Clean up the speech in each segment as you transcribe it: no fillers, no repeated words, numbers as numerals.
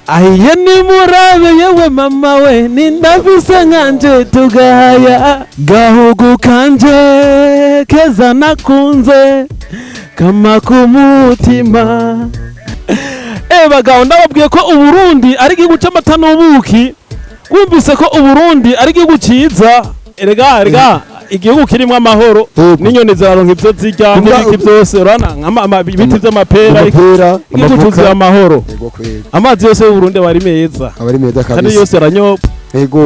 Ahiye nimurabe yewe mama we, nindafise nkanje tugahaya gahugu kanje keza nakunze kama kumutima. Bagabo, ndababwiye ko Uburundi ari igihugu c'amata n'ubuki. Wumvise ko Uburundi ari igihugu ciza, erega erega igihugu kirimwo amahoro n'inyoni ziraronka ivyo zirya n'ibiki byose, urabona ibiti vy'amapera, amapera, igihugu cuzuye amahoro. Yego kweli. Amazi yose y'Uburundi aba ari meza, aba ari meza kandi kabisa. yose aranyobwa. Yego.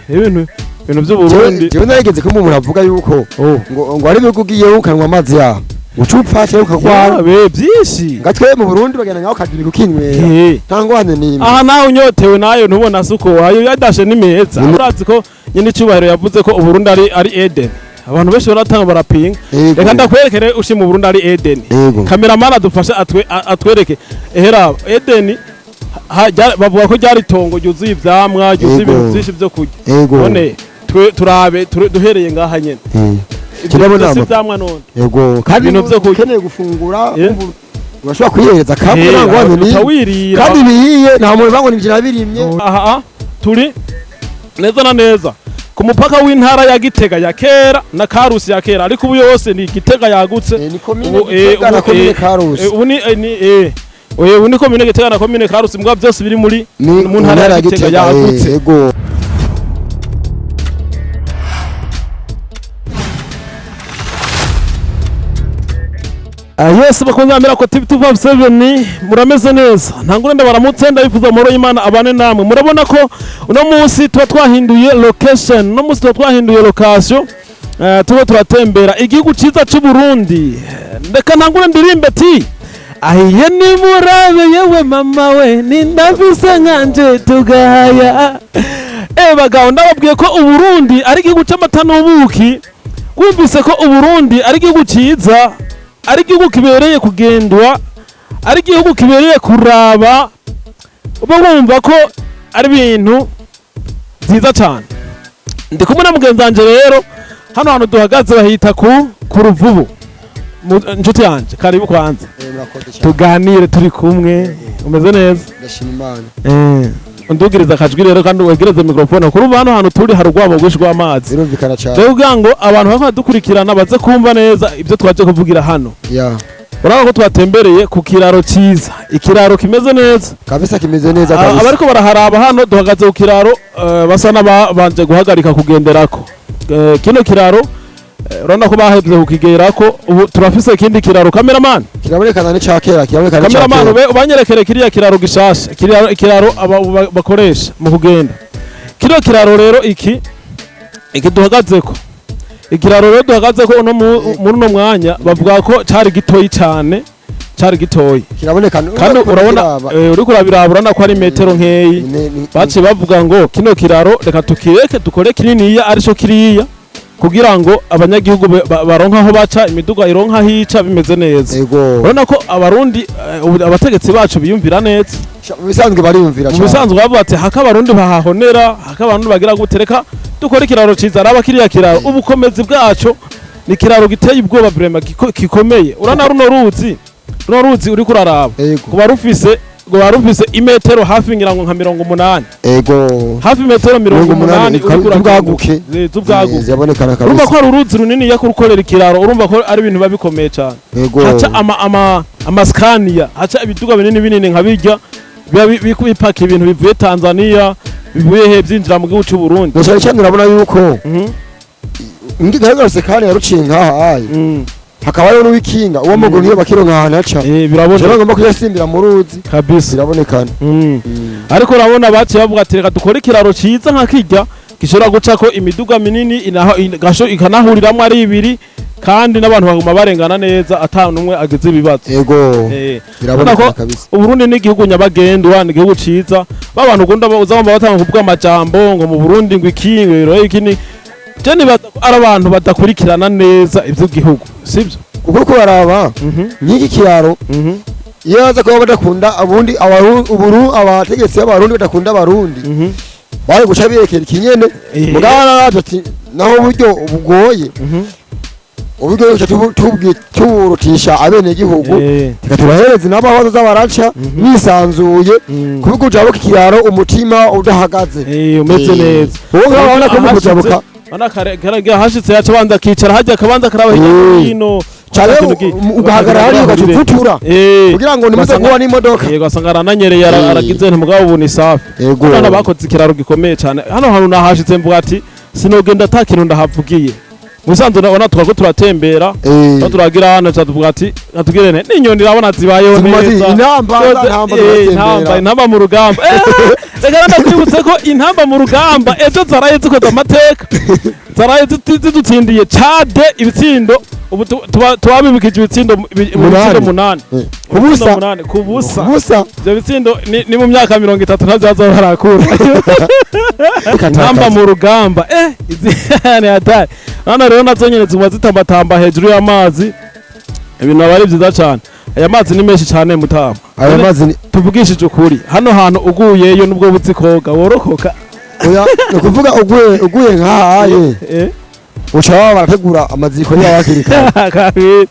Ibintu vy'Uburundi. Jewe narigeze kumva umuntu avuga yuko Oh. ngo ari ibihugu ugiyeyo ukanywa amazi yaho uca upfa canke ukagwara. Yabe byinshi. Nga twe mu Burundi bagenda ngaho ukajurika ukinywera, nta ngwane n'imwe. Aha nawe unyotewe nayo ntubona suko ayo yadashe ni meza. Urazi ko nyine icyubahiro yavuze ko Uburundi ari Eden. Abantu benshi baratanga barapinga. Reka ndakwerekere ushima Uburundi ari Eden. Yego. Kameramani adufashe atwereke ehera Eden. Bavuga ko ryari itongo ryuzuye ivyamwa, ryuzuye ibintu byinshi vyo kurya. None turabe duhereye ngaha nyene. Ibyo Kirabona byose ivyamwa none. Yego, kandi Ibintu vyo kurya. ukeneye gufungura urashobora kwihereza kamwe, nta ngwane n'imwe. Utawirira. Kandi bihiye, nta muntu uvuga ngo ni ivyo nabirimye. Aha turi neza na neza ku mupaka w'intara ya Gitega ya kera na Karusi ya kera, ariko ubu yose ni Gitega yagutse. Ni komine Ubu, Gitega na ubu, komine Karusi. Ubu ni ubu ni komine Gitega na komine Karusi, mbwa byose biri muri Ni mu ntara ya Gitega yagutse. Yego. Yes, bakunze bamera ko TV 257, murameze neza. Ntangure ndabaramutse, ndabifuza amahoro y'Imana abane namwe. Murabona ko uno munsi tuba twahinduye location, uno munsi tuba twahinduye location. Tuba turatembera igihugu ciza c'u Burundi. Reka ntangure ndirimbe ti ahiye nimurabe yewe mama we, nindafise nkanje tugahaya. Bagabo, ndababwiye ko Uburundi ari igihugu c'amata n'ubuki. Wumvise ko Uburundi ari igihugu ciza, ari igihugu kibereye kugendwa, ari igihugu kibereye kuraba, uba wumva ko ari ibintu byiza cyane. Ndi kumwe na mugenzi wanje rero, hano hantu duhagaze bahita ku Ruvubu. Inshuti yanje, karibu kwanza. Murakoze cyane. Tuganire turi kumwe, umeze neza? Ndashima Imana. Undugiriza akajwi rero kandi wegereze mikrofone. Kuri ubu hano hantu turi hari urwamo rwinshi rw'amazi. Birumvikana cyane. Rero kugira ngo abantu bariko baradukurikirana baze kumva neza ibyo twaje kuvugira hano, Ya. urabona ko twatembereye ku kiraro cyiza, ikiraro kimeze neza. Kabisa, kimeze neza kabisa. Abariko baraharaba, hano duhagaze ku kiraro, basa n'ababanje guhagarika kugenderako. Kino kiraro, urabona ko bahevye kukigerako. Ubu turafise ikindi kiraro, cameraman. Kirabonekana ni ca kera, kirabonekana ni ca Cameraman, kera. Ubanyerekere kiriya kiraro gishasha, ikiraro bakoresha mu kugenda. Kino kiraro rero iki duhagazeko, ikiraro rero duhagazeko uno muri uno mwanya, bavuga ko cari gitoyi cane, cari gitoyi. Kirabonekana. Kandi urabona, uriko urabiraba, urabona ko ari metero nkeyi. Baciye bavuga ngo kino kiraro reka tukireke, dukore kininiya arico kiriya, kugira ngo abanyagihugu baronke aho baca, imiduga ironke aho ica bimeze neza. Yego. Urabona ko Abarundi, ubu abategetsi bacu biyumvira neza. Mu bisanzwe bariyumvira Mu cyane. bisanzwe bavuga ati haka Abarundi bahahonera, haka Abarundi bagira gute, reka dukore ikiraro ciza. Raba kiriya kiraro, ubukomezi bwaco, ni ikiraro giteye ubwoba vraiment, gikomeye. Urabona runo ruzi uriko uraraba, Yego. kuba rufise imetero hafi ngira ngo nka 80. Yego. Hafi metero 80 uriko uragenda. Z'ubwaguke. Z'ubwaguke. Zirabonekana Urumva kabisa. ko ari uruzi runini ya kurukorera ikiraro, urumva ko ari ibintu biba bikomeye cyane. Yego. Haca amasikaniya, haca ibiduga binini binini nka bijya biba bipaka ibintu bivuye Tanzania, bivuye he, byinjira mu gihugu cy'u Burundi. Na cyane cyane urabona yuko ngigaragaze kandi yaruciye nkaha ayi, hakaba hariho n'uwikinga uwo muguru niyo bakironka ahantu haca. Biraboneka. Jewe ngomba kuyasimbira mu ruzi. Kabisa. Birabonekana. Ariko urabona baciye bavuga ati reka dukore ikiraro ciza nka kijya gishobora gucako imiduga minini, ikanahuriramwo ari ibiri, kandi n'abantu baguma barengana neza ata n'umwe agize ibibazo. Yego. Urabona Birabonekana ko kabisa. Uburundi ni igihugu nyabagendwa, ni igihugu ciza. Ba bantu ukunda uza bumva batanga kuvuga amajambo ngo mu Burundi ngo iki, ngo iki, ni je nibaza ko ari abantu badakurikirana neza ivy'igihugu, sivyo? Kuko uko baraba nk'iki kiraro, iyo baza kuba badakunda abundi abategetsi b'Abarundi badakunda Abarundi, bari guca birekera ikinyene. Mugabo naraje ati naho uburyo bugoye, Uburyo buca tuburutisha abenegihugu, reka tubahereze nabo aho bazoza baraca bisanzuye, kuvuga ujabuka ikiraro umutima udahagaze. Umeze neza. Ubu ngaho urabona ko mu kujabuka Urabona kare hashitse yaca abanza akicara hajya, akabanza akaraba hirya no hino. Canke ugahagarara hariya ugaca uvutura kugira ngo ntimuze guhura n'imodoka. Yego, asanga arananyereye, aragize nti mugabo ubu ni safi. Hano bakoze ikiraro gikomeye cyane. Hano hantu nahashitse mvuga ati sinogenda ata kintu ndahavugiye. Musanze urabona twako turatembera, aho turagira hano tuvuga ati atugire ne n'inyoni irabona zibayeho Ziguma neza. Intamba, za ntamba ziratembera. Intamba, intamba mu rugamba. Reka ndakwibutse ko intamba mu rugamba ejo zaraye zikoze amateka, zaraye zidutsindiye Tchad ibitsindo. Ubu tubabibikije ibitsindo mu Munani. bitsindo 8. Ku busa. Ibitsindo 8 ku busa. Busa. Ivyo bitsindo ni mu myaka 30 ntavyo bazoba barakura. Intamba mu rugamba, izi ni hatari. Hano rero nazo nyene ziguma zitambatamba hejuru y'amazi, ibintu aba ari vyiza cane. Aya mazi ni menshi cane, mutama. Aya mazi ni Tuvugishije ukuri, hano hantu uguyeyo nubwo buzi koga worokoka? Oya, ni ukuvuga uguye nkahaye uca baba barategura amaziko yawe hakiri kare. Kabiri.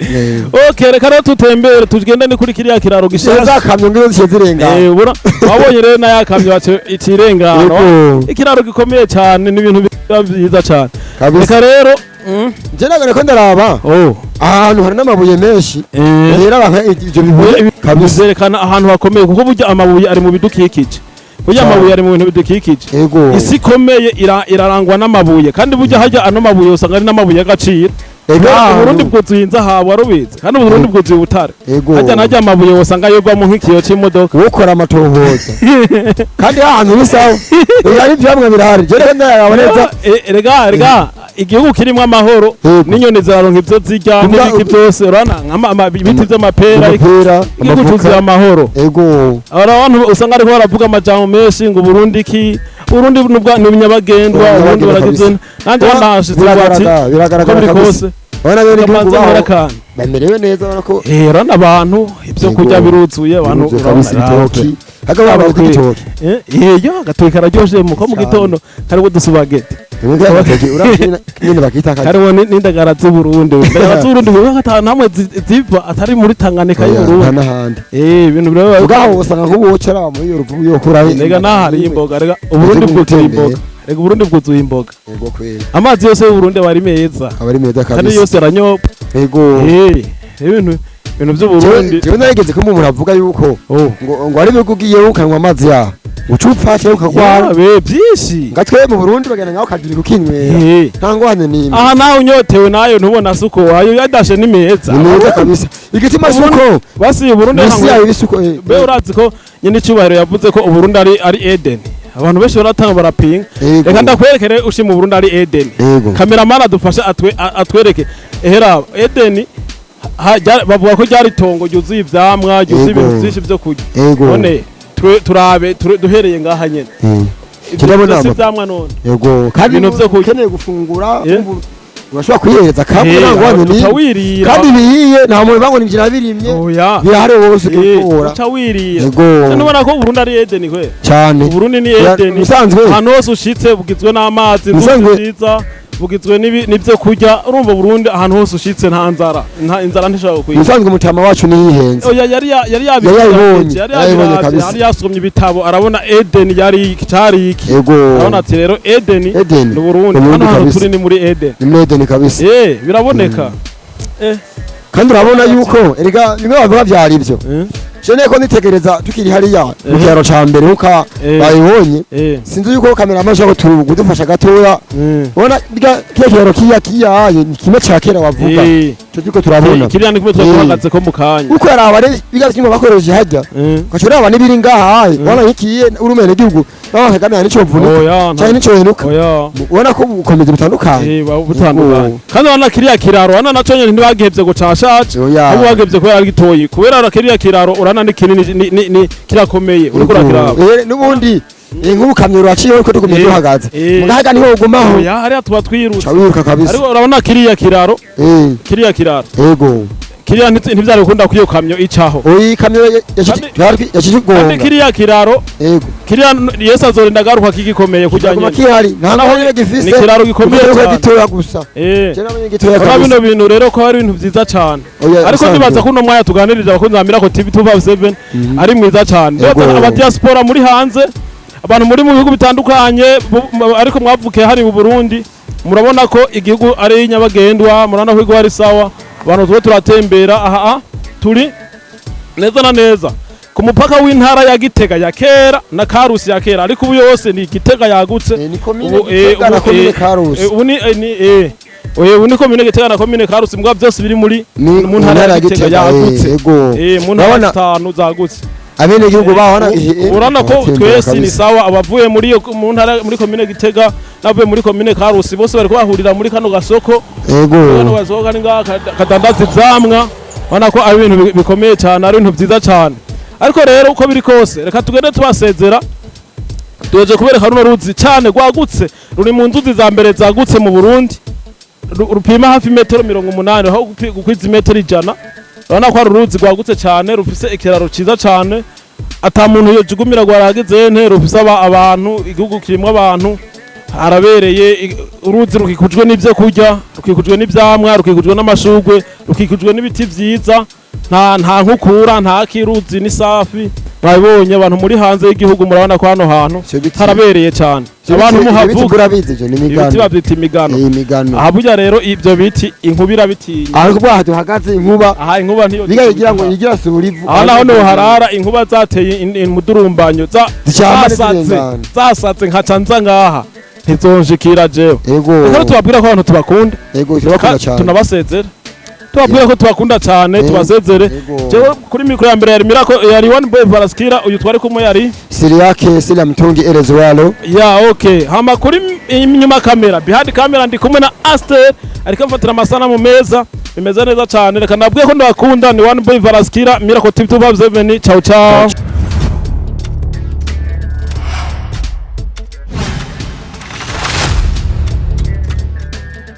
Okay, reka rero tutembere, tugende ni kuri kiriya kiraro gishasha. Za kamyo ngizo ziciye zirengana. Ubona wabonye rero n'aya kamyo icirengana. Ikiraro gikomeye cyane, n'ibintu biba byiza cyane. Kabisa. Reka rero Nje nagane ko ndaraba ahantu hari n'amabuye menshi, rero abantu ivyo bibuye kabisa. Bizerekana ahantu hakomeye, kuko burya amabuye ari mu bidukikije, burya amabuye ari mu bintu bidukikije. Isi ikomeye irarangwa n'amabuye, kandi burya harya ano mabuye usanga ari n'amabuye y'agaciro. Uburundi bwuzuye inzahabu, warubizi? Kandi Uburundi bwuzuye ubutare. Harya narya amabuye usanga yovamo nk'ikiyo c'imodoka. Ukora amatohoza kandi ahantu ni sawa, ari ivyamwa birahari, je rero ndaraba neza. Rega igihugu kirimwo amahoro, n'inyoni ziraronka ivyo zirya n'ibiki byose. Urabona ibiti vy'amapera, amapera, igihugu amavoka. cuzuye amahoro. Hari abantu usanga ariko baravuga amajambo menshi ngo Burundi iki, Burundi nubwa ni nyabagendwa, Nyabagendwa Burundi baragize. kabisa. Nanjye ndahashitse ngo ati Biragaragara, uko biragaragara biri kabisa. kose, Urabona bene igihugu kamanze baho nkora. Bamerewe neza, urabona ko Urabona abantu, ibyo kurya biruzuye abantu. Biruzuye kabisa, Urabona, ibitoki hagabo baba Abakwiye. ibitoki. Iyo agatoki kararyoshe muko mu Cyane. gitondo kariho udusubageti. Rimwe agatoki uravye nyene bakita kaje. Hariho n'indagara z'Uburundi, indagara z'Uburundi bivuga ko ata namwe ziva atari muri Tanganyika Oya, nta y'Uburundi. n'ahandi. Ibintu biraba. Ubwaho usanga nk'ubu wocara muri iyo ruvubu yokura. Rega nahari imboga, rega Uburundi Uzi bwuzuye gutembera. imboga, rega Uburundi bwuzuye imboga. Yego kweli. Amazi yose y'Uburundi aba ari meza. Aba ari meza Kandi kabisa. yose aranyobwa. Ibintu by'Uburundi. Jewe narigeze kumva umuntu avuga yuko ngo ari ibihugu ugiye ukanywa amazi yaho uca upfa cyangwa ukagwara. Yabe byinshi. Nga twe mu Burundi bagenda ngaho ukagira ukinywera, nta ngwane n'imwe. Aha nawe unyotewe nayo ntubona suko ayo yadashe ni meza. Ni meza kabisa, igituma suko Basi Uburundi munsi yayo ibisuko. Be urazi ko nyine icyubahiro yavuze ko Uburundi ari Eden, abantu benshi baratanga barapinga. Reka ndakwerekere ushima Uburundi ari Eden. Cameraman adufashe atwereke ehera Eden. Bavuga ko ryari itongo ryuzuye ivyamwa, ryuzuye ibintu byinshi byo kurya. None turabe duhereye ngaha nyene. Ivyo Turabona byose ivyamwa none. Yego, kandi Ibintu vyo kurya. ukeneye gufungura urashobora kwihereza kamwe, nta ngwane n'imwe. Uca wirira. Kandi bihiye, nta muntu bango ni birimye. Oya. Birahari wose ukikura. Uca wirira. Yego. None ubona ko Uburundi ari Eden kwe? Cyane. Uburundi ni Eden. Musanzwe Ahantu hose ushitse bugizwe n'amazi, inzuzi nziza, bugizwe n'ibyo kurya. Urumva Burundi ahantu hose ushitse nta nzara, nta inzara ntishobora kukwica. Musanzwe umutama wacu niyihenze. Oya, yari Yari yabibonye, yari yabibonye yabiravye, kabisa. yari yasomye ibitabo, arabona Eden yari iki, cari iki. Yego. Arabona ati rero Eden Eden ni Burundi. ni Hano Burundi hantu kabisa. turi ni muri Eden. Ni muri Eden kabisa. Biraboneka. Kandi urabona yuko erega bimwe bavuga byari ibyo. Je ko nitegereza tukiri hariya mu kiraro ca mbere uka babibonye, sinzi yuko cameraman ashobora kudufasha gatoya. Ubona kiriya kiraro kiya kiyaye ni kimwe ca kera wavuga, ico turiko turabona. Kiriya ni kumwe tuhagaze ko mu kanya. Uko yaraba rero biga kimwe bakoresheje hajya, ugaca uraba n'ibiri ngaha haye, ubona nk'ikiye uri gihugu naho Kagame nico vunika Oya, canke nico henuka. Oya. Ubona ko ubukomezi butandukanye. Buba butandukanye. Kandi urabona kiriya kiraro, urabona naco nyene ntibagihevye ngo cashaje. Oya. Ahubwo bagihevye kubera ari gitoyi, kubera kiriya kiraro urabona ni kinini, ni kirakomeye, uriko urakiraba. N'ubundi nk'ubu kamyo ruraciyeho ko tugumye duhagaze, mugahaga niho ugumaho. Oya, hariya tuba twirutse. Uca wiruka kabisa. Ariko urabona kiriya kiraro, kiriya kiraro Yego. Kiriya ntivyari gukunda ko iyo kamyo icaho. Oyi, kamyo Kandi yacigonga. kiriya kiraro, Yego. kiriya Yesu azorinda agaruka kigikomeye kurya Kiguma nyene. kihari, nta Naho ngorane gifise. ni ikiraro gikomeye Kuko cyane. gitoya gusa. Je nabonye gitoya Urabona kabisa. bino bintu rero ko ari ibintu vyiza cane. Oya, Ariko bisanzwe. ndibaza ko uno mwanya tuganirije abakunzi ba Miracle TV 257 ari mwiza cane. Yego. Ndibaza aba diaspora muri hanze, abantu muri mu bihugu bitandukanye, ariko mwavukiye hari mu Burundi, murabona ko igihugu ari nyabagendwa, murabona ko igihugu ari sawa. Abantu tuba turatembera aha, turi neza na neza ku mupaka w'intara ya Gitega ya kera na Karusi ya kera, ariko ubu yose ni Gitega yagutse. Ni komine Ubu, Gitega na ubu, komine Karusi. Ubu ni ubu ni komine Gitega na komine Karusi, mbwa byose biri muri Ni mu ntara ya Gitega yagutse. Yego. Mu ntara Urabona zitanu zagutse. abenegihugu baho na Urabona ko twese ni sawa. Abavuye muri iyo mu ntara, muri komine Gitega, n'abavuye muri komine Karusi, bose bari kubahurira muri kano gasoko. Kano gasoko kari ngaha kadandaza ivyamwa. Urabona ko ari ibintu bikomeye cyane, ari ibintu vyiza cyane. Ariko rero uko biri kose, reka tugende tubasezera. Tuweje kubereka runo ruzi cyane rwagutse, ruri mu nzuzi za mbere zagutse mu Burundi. Rupima hafi metero 80, aho gukwiza imetero 100. Urabona ko ari uruzi rwagutse cyane, rufise ikiraro ciza cyane, ata muntu yojugumira rwaragize nte, rufise abantu, igihugu kirimwo abantu, harabereye. Uruzi rukikujwe n'ibyo kurya, rukikujwe n'ivyamwa, rukikujwe n'amashurwe, rukikujwe n'ibiti vyiza. Nta nkukura, nta kiruzi, ni safi. Mwabibonye, abantu muri hanze y'igihugu, murabona ko hano hantu Ivyo biti harabereye cyane. Abantu ibiti muhavuga urabizi, ivyo ni ibiti imigano. Bavyita imigano. Imigano. Aha burya rero ibyo biti inkuba irabitinya. Aho kubwa duhagaze inkuba Aha inkuba ntiyo biga igira ngo igira sura ivu. Aha naho niho harara inkuba zateye imudurumbanyo Zicamba zasatse zirengana. zasatse nkaca nza ngaha, ntizonshikira jewe. Yego. Reka tubabwira ko abantu tubakunda. Yego, turabakunda cyane. Tunabasezere, tubabwira ko tubakunda cyane. Tubasezere. Yego. Jewe kuri mikoro ya mbere yari Miracle, yari One Boy Varaskira. Uyu twari kumwe yari Siriake Sila Mtungi Elezwalo. Ya, okay. Hama kuri inyuma kamera, behind camera, ndi kumwe na Aster, ariko amfatira amasanamu meza, bimeze neza cyane. Reka nabwiye ko ndabakunda. Ni One Boy Varaskira, Miracle TV 257. Ciao ciao.